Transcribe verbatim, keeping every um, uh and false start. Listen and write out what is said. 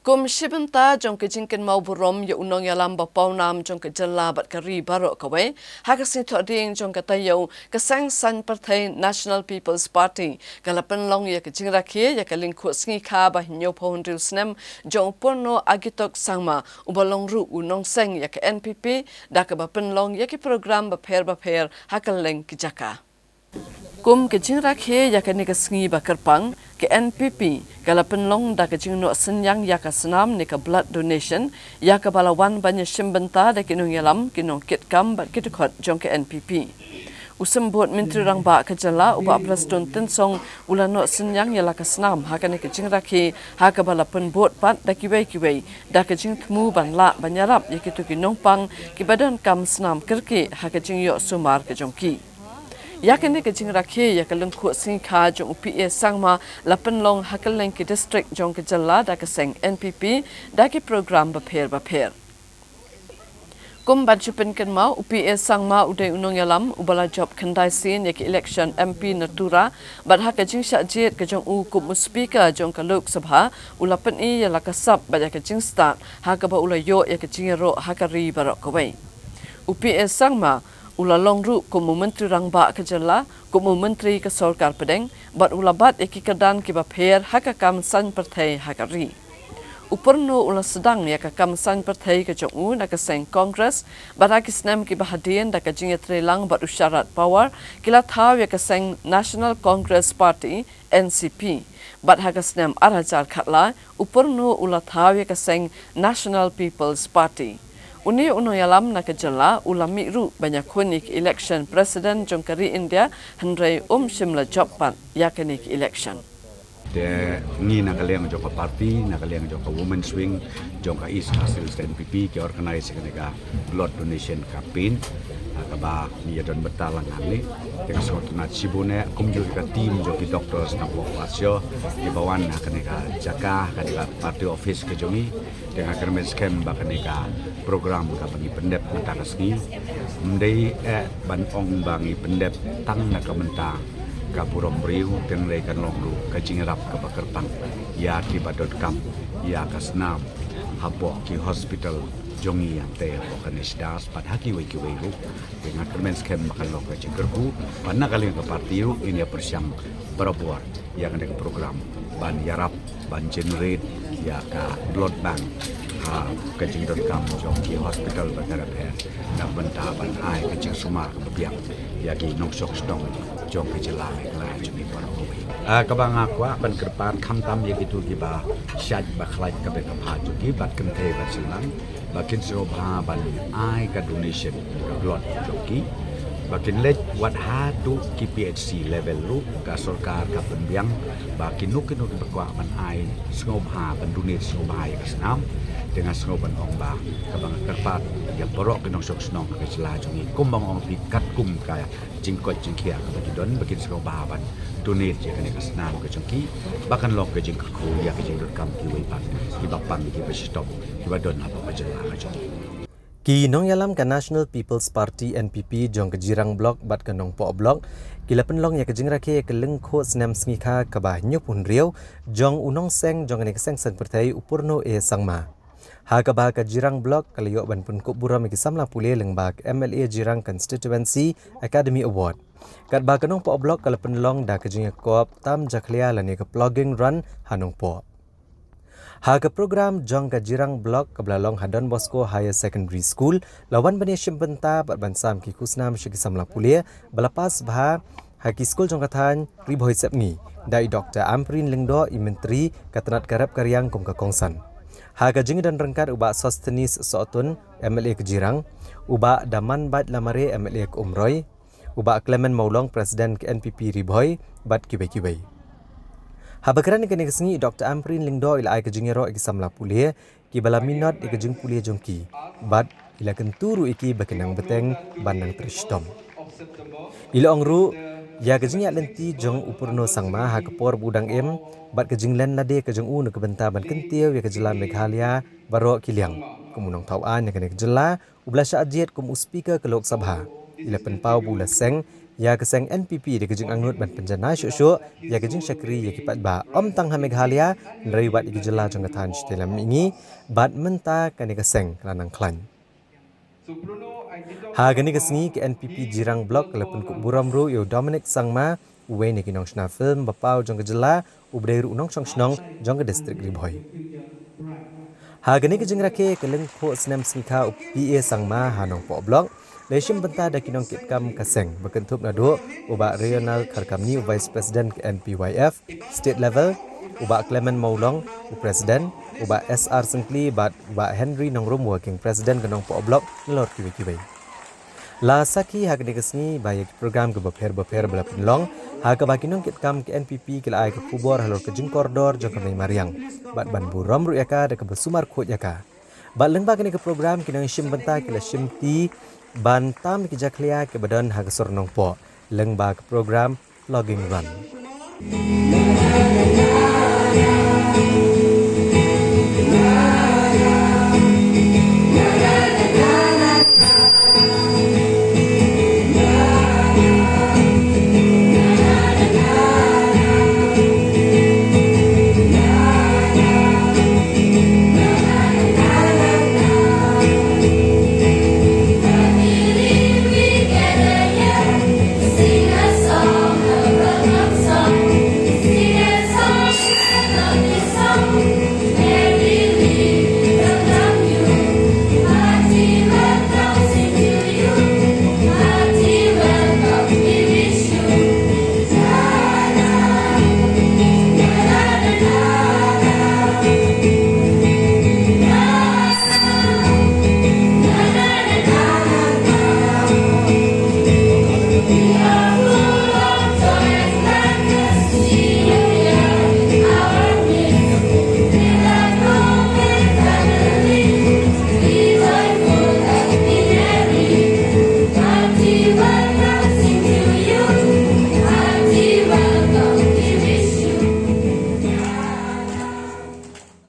Kum shi bynta jong ka jingkynmaw burom ïa u nongïalam ba pawnam jong ka jylla bad ka ri baroh kawei, ha ka sngi Thohdieng jong ka taïew, ka seng saiñ pyrthei National People's Party ka la pynlong ïa ka jingrakhe ïa ka lyngkhuh sngi kha ba hynñiewphew hynriew snem jong u Purno Agitok Sangma, uba long ruh u nongseng ïa ka N P P, da kaba pynlong ïa ki program bapher bapher ha kylleng ki jaka. Kum ka jingrakhe ïa kane ka sngi ba kyrpang, ka N P P ka la pynlong da ka jingnoh synñiang ïa ka snam ne ka blood donation, ïa kaba la wan ban ïashim bynta da ki nongïalam, ki nongkitkam bad ki dkhot jong ka N P P. U Symbud Myntri Rangbah ka jylla, u Bah Prestone Tynsong, u la noh synñiang ïa la ka snam ha kane ka jingrakhe, ha kaba la pynbud pat da kiwei kiwei da ka jingthmu ban lah ban ïarap ïa kito ki nongpang kiba donkam snam kyrkieh ha ka jingïoh sumar ka jong ki. Ïa kane ka jingrakhe ïa ka lyngkhuh sngi kha jong u P A Sangma la pynlong ha kylleng ki district jong ka jylla da ka seng N P P da ki program bapher bapher. Kum ban shu pynkynmaw, u P A Sangma u dei u nongïalam uba la jop khyndai sien ïa ki election M P na Tura, bad ha ka jingshah jied ka jong u kum u Speaker jong ka Lok Sabha, u la pyni ïa la ka sap bad ïa ka jingstad ha kaba u la ïoh ïa ka jingïaroh ha ka ri baroh kawei. U P A Sangma u la long ruh kum u Myntri Rangbah ka jylla, kum u Myntri ka Sorkar Pdeng, bad u la bat ïa ki kyrdan kiba pher ha ka kam saiñ pyrthei ha ka ri. U Purno u la sdang ïa ka kam saiñ pyrthei ka jong u na ka seng Congress, bad ha ki snem kiba hadien da ka jingïatreilang bad u Sharad Pawar, ki la thaw ïa ka seng National Congress Party, N C P. Bad ha ka snem ar hajar khatlai, u Purno u la thaw ïa ka seng National People's Party. Une u nongïalam na ka jylla u la mih ruh ban ïakhun ïa ka election president jong ka ri India, hynrei um shym la jop pat ïa kane ka election. Te ngi na ka liang jong ka party, na ka liang jong ka women's wing jong ka East Khasi Hills N P P, ki organize ïa kane ka blood donation campaign, ha kaba ngi ïa don bynta lang hangne. Te nga sngewtynnat shibun eh, kumjuh ka team jong ki doctors na Wahsio, kiba wan ha kane ka jaka, ha kane ka party office ka jong ngi. Te nga kyrmen skhem ba kane ka program kaba ngi pyndep mynta ka sngi, ym dei eh ban ong ba ngi pyndep tang na ka bynta ka burom briew, hynrei kan long ruh ka jingïarap kaba kyrpang ïa kiba donkam ïa ka snam hapoh ki hospital jong ngi, ïa te hapoh ka NESDAS bad ha kiwei kiwei ruh. Te nga kyrmen skhem ba kan long ka jingkyrkhu, bad na ka liang ka party ruh ngin ïa pyrshang barabor ïa kane ka program ban ïarap ban generate ïa ka blood bank ha ka jingdonkam jong ki hospital bapher bapher, na ka bynta ban ai ka jingsumar kaba biang ïa ki nongshong shnong jong ka jylla Meghalaya jong ngi baroh kawei. Ah, kaba nga kwah ban kyrpad khamtam ïa kito kiba shait ba khlaiñ ka bynta jong ki bad kynthei bad shynrang, ba kin sngewbha ban ai ka donation ka blood jong ki, ba kin leit wat haduh ki P H C level ruh. Ka sorkar ka pynbiang ba kino kino kiba kwah ban ai, sngewbha ban donate, sngewbha ïa ka snam. Te nga sngew ban ong ba kaba nga kyrpad ïa baroh ki nongshong shnong ka jylla jong ngi, kumba nga ong phi, katkum ka jingkoit jingkhiah kaba ki don, ba kin sngewbha ban donate ïa kane ka snam ka jong ki, ba kan long ka jingkyrkhu ïa ka jingdonkam kiwei pat kiba pang, kiba shitom, kiba don hapoh ka jylla ka jong ngi. Ki nongïalam ka National People's Party, N P P, jong ka Jirang Block bad ka Nongpoh Block ki la pynlong ïa ka jingrakhe ïa ka lyngkhuh snem sngi kha kaba hynñiewphew hynriew jong u nongseng jong kane ka seng saiñ pyrthei, u Purno A Sangma. Ha kaba ka Jirang Block ka la ïoh ban pynkup burom ïa ki samla pule lyngba ka M L A Jirang Constituency Academy Award. Katba ka Nongpoh Block ka la pynlong da ka jingïakop tam jakhlia lane ka plogging run ha Nongpoh. Ha ka program jong ka Jirang Block kaba la long ha Don Bosco Higher Secondary School, la wan ban ïashim bynta bad ban sam ki khusnam sha ki samla pule ba la pass bha ha ki skul jong ka thaiñ Ri Bhoi Sepngi da i Doctor Ampareen Lyngdoh, i Myntri ka tnat ka rep ka riang kum ka kongsan. Ha ka jingdon ryngkat u Bah Sosthenes Sohtun, M L A ka Jirang, u Bah Damanbait Lamare, M L A ka Umroi, u Bah Clement Mawlong, President ka N P P Ri Bhoi, bad kiwei kiwei. Haba kren ha kane ka sngi, Doctor Ampareen Lyngdoh i la ai ka jingïaroh ïa ki samla pule kiba la minot ïa ka jingpule jong ki, bad i la kyntu ruh ïa ki ba kin nang bteng ban nang trei shitom. I la ong ruh ïa ka jingïaid lynti jong u Purno Sangma ha ka por ba u dang im, bad ka jinglen lade ka jong u na ka bynta ban kyntiew ïa ka jylla Meghalaya baroh ki liang kum u nongthaw aiñ na kane ka jylla, uba la shah jied kum u Speaker ka Lok Sabha. I la pynpaw ba u la seng Ïa ka seng N P P da ka jingangnud ban pynjanai shuh shuh ïa ka jingshakri ïa ki paidbah, ym tang ha Meghalaya hynrei wat ïa ki jylla jong ka thaiñ shatei lam mihngi, bad mynta kane ka seng ka la nang khlaiñ. Ha kane ka sngi ka N P P Jirang Block ka la pynkup burom ruh ïa u Dominic Sangma, uwei na ki nongshna film ba paw jong ka jylla, uba dei ruh u nongshong shnong jong ka district Ri Bhoi. Ha kane ka jingrakhe ka lyngkhuh snem sngikha u P A Sangma ha Nongpoh Block, la shim bynta da ki nongkitkam ka seng ba kynthup naduh u Bah Rionald Kharkamni, u Vice President ka N P Y F State Level, u Bah Clement Mawlong, u President, u Bah S R Syngkli bad u Bah Henry Nongrum, Working President ka Nongpoh Block, nalor kiwei kiwei. La sakhi ha kane ka sngi ba ïa ki program kiba pher bapher ba la pynlong, ha kaba ki nongkitkam ka N P P ki la ai ka khubor halor ka jingkordor jong ka mei mariang, bad ban burom ruh ïa ka da kaba sumar khuid ïa ka. Bad lyngba kane ka program ki nongshim bynta ki la shim ti ban tam ïa ki jakhlia kiba don ha ka sur Nongpoh lyngba ka program Plogging Run.